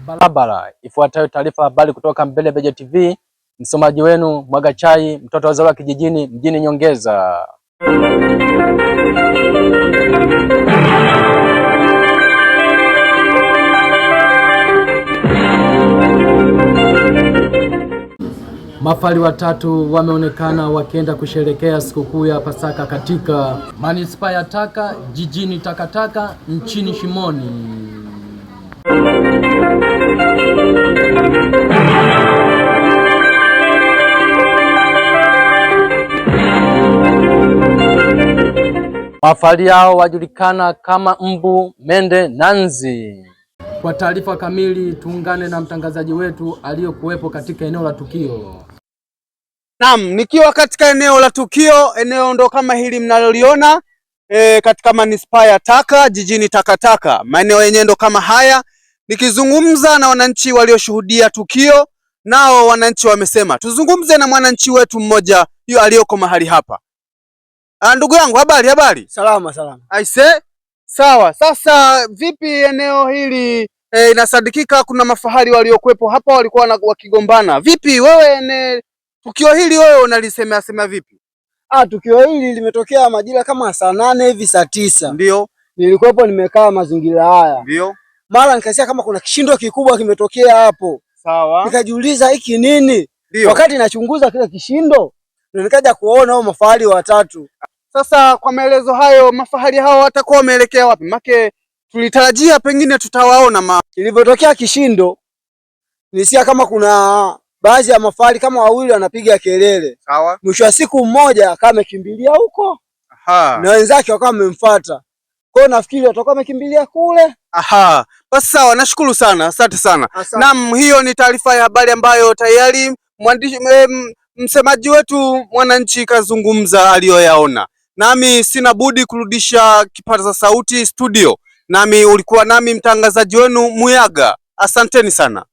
Barabara. Ifuatayo taarifa habari kutoka Mbelebeja TV. Msomaji wenu Mwaga Chai, mtoto wa zaliwa kijijini mjini Nyongeza. Mafari watatu wameonekana wakienda kusherekea sikukuu ya Pasaka katika manispaa ya Taka jijini Takataka nchini Shimoni. Mafahali hao wajulikana kama mbu, mende na nzi. Kwa taarifa kamili tuungane na mtangazaji wetu aliyokuwepo katika eneo la tukio. Naam, nikiwa katika eneo la tukio, eneo ndo kama hili mnaloliona katika manispaa ya Taka jijini Takataka, maeneo yenyewe ndo kama haya. Nikizungumza na wananchi walioshuhudia tukio, nao wananchi wamesema tuzungumze na mwananchi wetu mmoja yu aliyoko mahali hapa. Ndugu yangu, habari habari. Salama salama. Aise, sawa. Sasa vipi eneo hili inasadikika kuna mafahali waliokuwepo hapa walikuwa wakigombana. Vipi wewe tukio hili wewe unalisemea sema vipi? Tukio hili limetokea majira kama saa 8 hivi saa 9. Ndio. Nilikuwepo nimekaa mazingira haya. Ndio. Mara nikasikia kama kuna kishindo kikubwa kimetokea hapo. Sawa. Nikajiuliza hiki nini? Ndio. Wakati nachunguza kile kishindo nikaja kuona hao mafahali watatu. Sasa kwa maelezo hayo, mafahali hao watakuwa wameelekea wapi? Make tulitarajia pengine tutawaona Ilivyotokea kishindo nilisikia kama kuna baadhi ya mafahali kama wawili wanapiga kelele. Sawa. Mwisho wa siku mmoja akawa amekimbilia huko. Aha. Na wenzake wakawa wamemfuata. Kwa hiyo nafikiri watakuwa wamekimbilia kule. Aha. Basi sawa, nashukuru sana. Asante sana. Naam, hiyo ni taarifa ya habari ambayo tayari mwandishi msemaji wetu Mwananchi kazungumza aliyoyaona. Nami sina budi kurudisha kipaza sauti studio. Nami ulikuwa nami mtangazaji wenu Muyaga. Asanteni sana.